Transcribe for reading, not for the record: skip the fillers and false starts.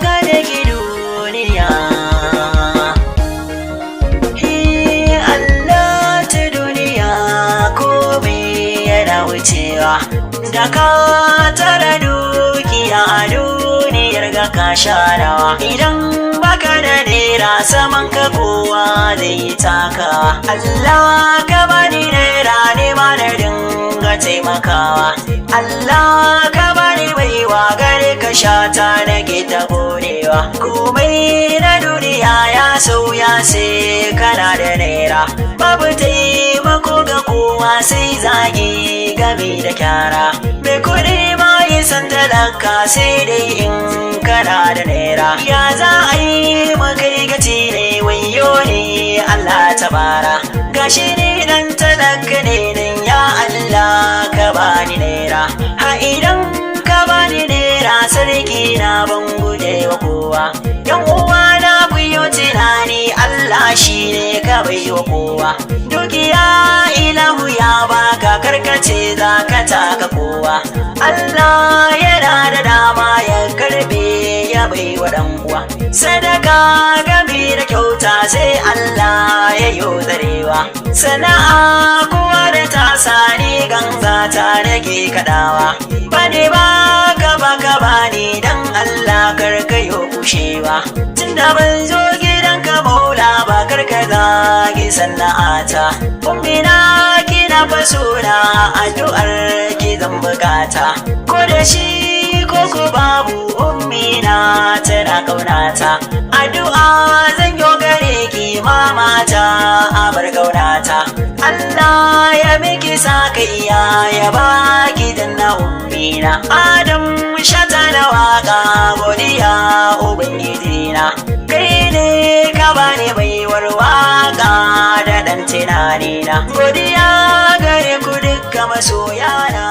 gare ki duniya. He Allah ta duniya, komai yana wucewa. Da ka tara dukiya a duniyar ga ka sharawa, idan baka da naira saman ka kowa zai taka. Allah ka bani naira ne ma na dinga taimakawa. Allah ka bani baiwa, gare ka shata nake ta godewa. Komai na duniya ya sauya sai kana da naira. Babu taimako ga kowa sai zagi game da kyara. Mai kuɗi ma yi san talaka sai dai in kana da naira. Ya za a yi mu kai gaci ne? Wayo ne Allah ta bara. Gashi ni dan talaka ne nan, ya Allah ka bani naira. Ha, idan ka bani naira, sarki na, ban guje wa kowa. Yan uwa na, ku yi tunani, Allah shi ne ka bai wa kowa dukiya. Ilahu ya baka, karkace za ka taka kowa. Allah yana da dama ya karbe ya bai wa dan uwa. Sadaka gami da kyauta sai Allah ya yi tsarewa. Sana'a kowa da ta sani, ganga ta nake kadawa. Bane ba ka ba ka bani, dan Allah karka yo kushewa. Tunda ban zo gidanka maula ba, karka zagi sana'ata. Ummina, kina fasona, addu'ar ki zan bukata. Ko da shi ko ko babu, ummina tana kaunata. Addu'a zan yo gare ki, mamata a bar kaunata. Allah ya miki sakayya, ya baki janna, ummina. Adam Shata na waka, godiya ubangijina, kai ne ka bani baiwar waka da dan tunanina. Godiya gare ku dukka masoya na.